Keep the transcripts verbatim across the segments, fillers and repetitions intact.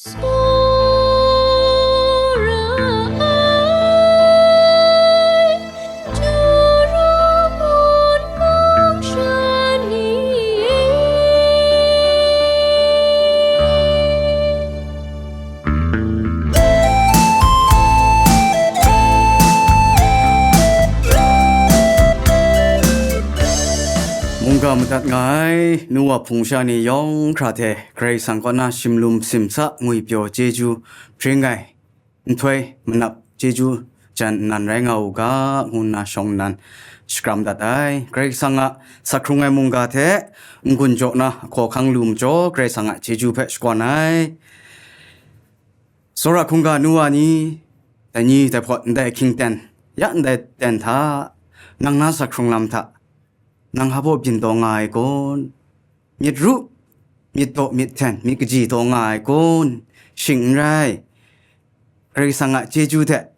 Tsawra ai, Juru mun mung sha ni e. Mungga madat nga ai, nu wa hpung sha ni yawng hkra hte Karai Kasang kaw na shimlum simsa ngwipyaw chyeju hpring ai, nhtoi manap chyeju jan nnan rai nga u ga, ngu nna shawng nnan shakram dat ai. Karai Kasang a sak hkrung ai mungga hte n-gun jaw na ahkaw ahkang lu majaw, Karai Kasang a chyeju hpe shakawn ai. Tsawra hkungga nu wa ni, dai ni dai hpawt ndai ahkying ten, ya ndai ten hta, nang na sak hkrung lam hta, nang hpa baw byin taw nga ai kun? Myit ru, myit daw, myit hten, myit kaji taw nga ai kun? Shing n rai, Karai Kasang a chyeju hte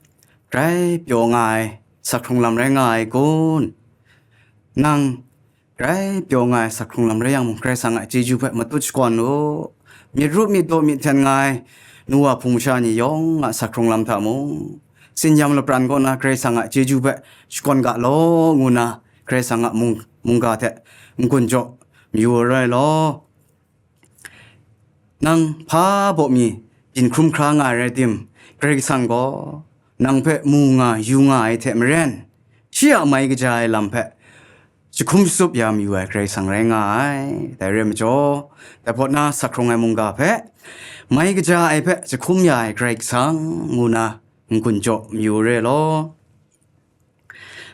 grai pyaw nga ai sak hkrung lam rai nga ai kun? Nang grai pyaw nga ai sak hkrung lam rai yang mung, Karai Kasang a chyeju hpe matut shakawn u. Myit ru, myit daw, myit hten nga ai nu wa hpung sha ni yawng a sak hkrung lam hta mung, tsin-yam lapran kaw na Karai Kasang a chyeju hpe shakawn ga law, ngu nna Karai Kasang a mung-, mungga hte n-gun jaw mayu ai rai law. Nang hpa baw mi byin hkrum hkra nga ai rai tim, Karai Kasang gaw nang hpe mu nga, yu nga ai hte maren, shi a mai kaja ai lam hpe jahkum shatsup ya mayu ai Karai Kasang rai nga ai. Dai rai majaw, dai hpawt na sak hkrung ai mungga hpe mai kaja ai hpe jahkum ya ai Karai Kasang ngu na n-gun jaw mayu re law.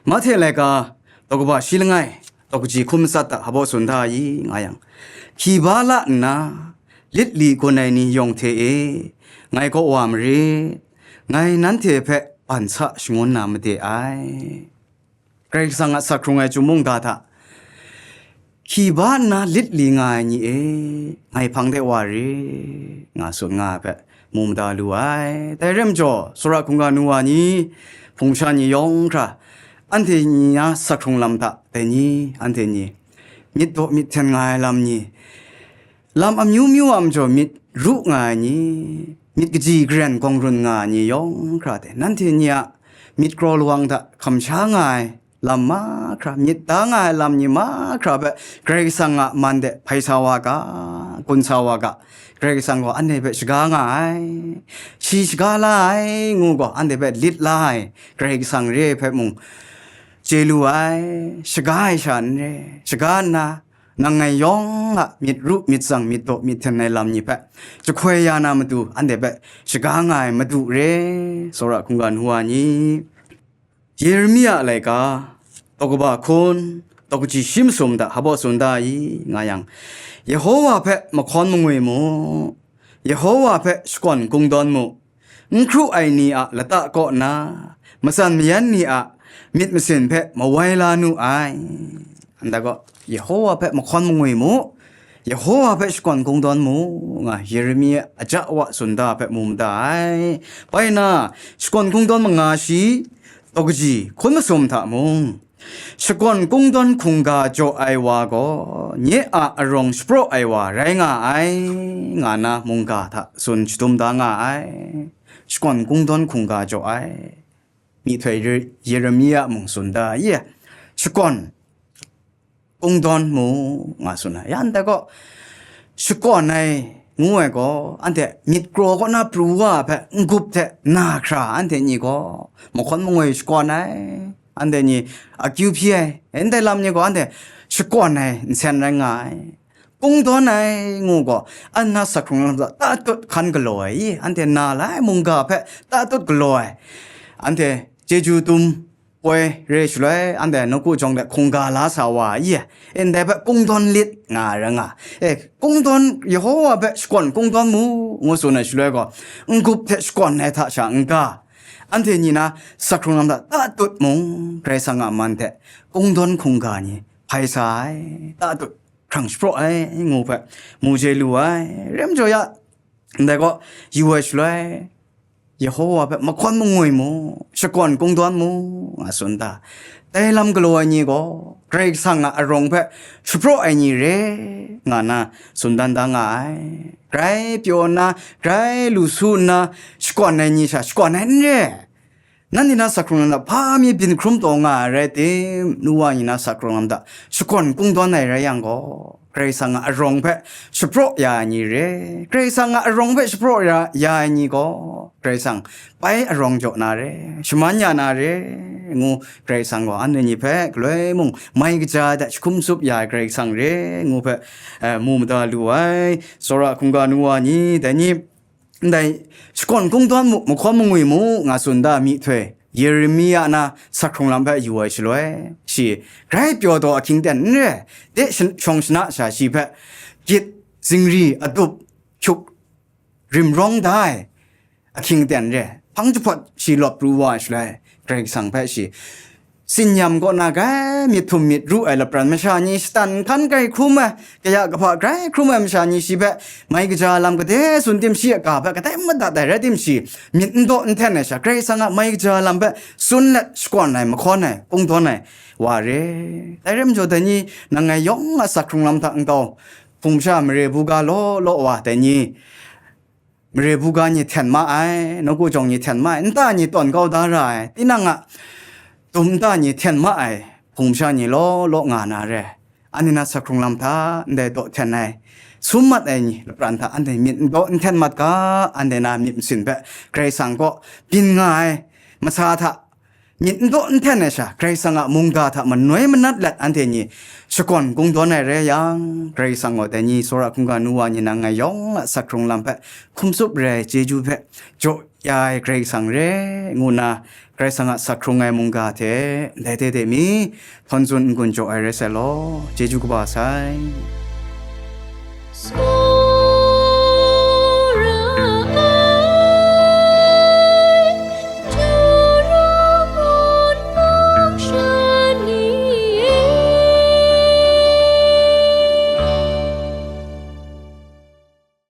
Mahte laika, daw kaba shi langai, daw kaji hkum matsat hta hpa baw tsun da ai nga yang, hki ba la nna, lit li gun ai ni yawng hte e, ngai kaw wa marit, ngai nanhte hpe ban sa shangun na made ai. Karai Kasang a sak hkrung ai chyum mungga hta, hki ba nna lit li nga ai ni e, ngai hpang de wa re, nga tsun nga ai hpe mu mada lu ai. Dai rai majaw, tsawra hkungga nu wa ni, hpung sha ni yawng hkra, anhte ni na sak hkrung lam hta, dai ni, anhte ni, myit daw myit hten nga ai lam ni, lam amyu myu a majaw myit ru nga ai ni, myit kaji karen gawng run nga ai ni yawng hkra hte, nanhte ni a myit kraw lawang hta hkam sha nga ai lam mahkra, myit da nga ai lam ni mahkra hpe Karai Kasang a man de hpai sa wa ga, gun sa wa ga, Karai Kasang gaw anhte hpe shaga nga ai. Shi shaga la ai ngu gaw, anhte hpe lit la ai Karai Kasang re ai hpe mung chye lu ai. Shaga ai sha n re, shaga nna, nang ngai yawng a myit ru myit tsang, myit daw myit hten ai lam ni hpe jahkoi ya na matu, anhte hpe shaga nga ai Madu re, tsawra hkungga nu wa ni. Yeremia laika, daw kaba hkun, daw kaji shi masum hta hpa baw tsun da ai nga yang, Yehowa hpe mahkawn mangwi mu, Yehowa hpe shakawn kungdawn mu, n hkru ai ni a lata kaw na, matsan mayan ni a myit masin hpe mawai la nu ai. Ndai gaw, Yehowa hpe mahkawn mangwi mu, Yehowa hpe shakawn kungdawn mu, nga Yeremia a ja wa tsun da hpe mu mada ai. Bai na, shakawn kungdawn manga shi, daw kaji hkun masum hta mung, shakawn kungdawn hkungga jaw ai wa gaw, nye a arawng shapraw ai wa rai nga ai, nga na mungga hta tsun shadum da nga ai. Shakawn kungdawn hkungga jaw ai. Myihtoi Yer-, Yeremia mung tsun da, ye, shakawn kungdawn mu, nga tsun ai. Ya ndai gaw, shakawn ai ngu ai gaw, anhte myit kraw kaw na pru wa hpe n-gup hte na hkra, anhte ni gaw mahkawn mangwi shakawn ai, anhte ni akyu hpyi ai, ndai lam ni gaw anhte shakawn ai nsen rai nga ai. Kungdawn ai ngu gaw, an na sak hkrung lam hta tatut hkan galaw ai i, anhte na la ai mungga hpe tatut galaw ai, anhte chyeju dum poi re shaloi, anhte nawku jawng de hkungga la sa wa ai i, ndai hpe kungdawn lit nga ai rai nga. E, kungdawn, Yehowa hpe shakawn kungdawn mu, ngu tsun ai shaloi gaw, n-gup hte shakawn ai hta sha n-ga, anhte ni na sak hkrung lam hta tatut mung, Karai Kasang a man hte kungdawn hkungga ni hpai sa ai, tatut hkrang shapraw ai ngu hpe mu chye lu ai. Rai majaw ya, ndai gaw yu ai shaloi, Yehowa hpe mahkawn mangwi mu, shakawn kungdawn mu, nga tsun da. Dai lam galaw ai ni gaw, Karai Kasang a arawng hpe shapraw ai ni re, nga na tsun dan da nga ai. Grai pyaw nna, grai lu su nna, shakawn ai ni sha shakawn ai n re. Nanhte na sak hkrung lam hta hpa mi byin hkrum taw nga ai rai tim, nu wa ni na sak hkrung lam hta shakawn kungdawn ai rai yang gaw, Karai Kasang a arawng hpe shapraw ya ai ni re. Karai Kasang a arawng hpe shapraw ya, ya ai ni gaw, Karai Kasang bai arawng jaw na re, shaman ya na re, ngu Karai Kasang gaw anhte ni hpe galoi mung mai kaja ai hta jahkum tsup ya ai Karai Kasang re, ngu hpe, eh, mu mada lu ai. Tsawra hkungga nu wa ni, dai ni, ndai shakawn kungdawn mu, mahkawn mangwi mu, nga tsun da myihtoi, Yeremia na sak hkrung lam hpe yu ai shaloi, shi grai pyaw taw ahkying ten n re, de shan-, shawng shana sha shi hpe gyit zingri adup hkyuk rimrawng da ai ahkying ten re, hpang jahpawt shi lawp pru wa ai shaloi, Karai Kasang hpe shi tsin-yam kaw na grai myit htum myit ru ai lapran masha ni shatan hkan grai hkrum ai, kaya kahpa grai hkrum ai masha ni shi hpe mai kaja lam kade tsun tim, shi a ga hpe kadai madat ai rai tim, shi myit n daw n hten ai sha, Karai Kasang a mai kaja lam hpe tsun let shakawn ai, mahkawn ai, kungdawn ai wa re. Dai rai majaw, dai ni nang ngai yawng a sak hkrung lam hta nkau hpung sha mare buga law law wa, dai ni mare buga ni hten ma ai, nawku jawng ni hten ma ai, nta ni tawn kau da ra ai, tinang a dum nta ni hten ma ai hpung sha ni law law nga na re. Anhte na sak hkrung lam hta ndai daw hten ai, sum mat ai ni lapran hta anhte myit n daw n hten mat ga, anhte na myit masin hpe Karai Kasang kaw byin nga ai masa hta myit n daw n hten ai sha, Karai Kasang a mungga hta manoi manat let anhte ni shakawn kungdawn ai rai yang, Karai Kasang gaw dai ni tsawra hkungga nu wa ni nang ngai yawng a sak hkrung lam hpe hkum tsup re ai chyeju hpe jaw ya ai Karai Kasang re, ngu nna Karai Kasang a sak hkrung ai mungga hte ndai de de mi htawn tsun n-gun jaw ai rai sai law, chyeju kaba sai.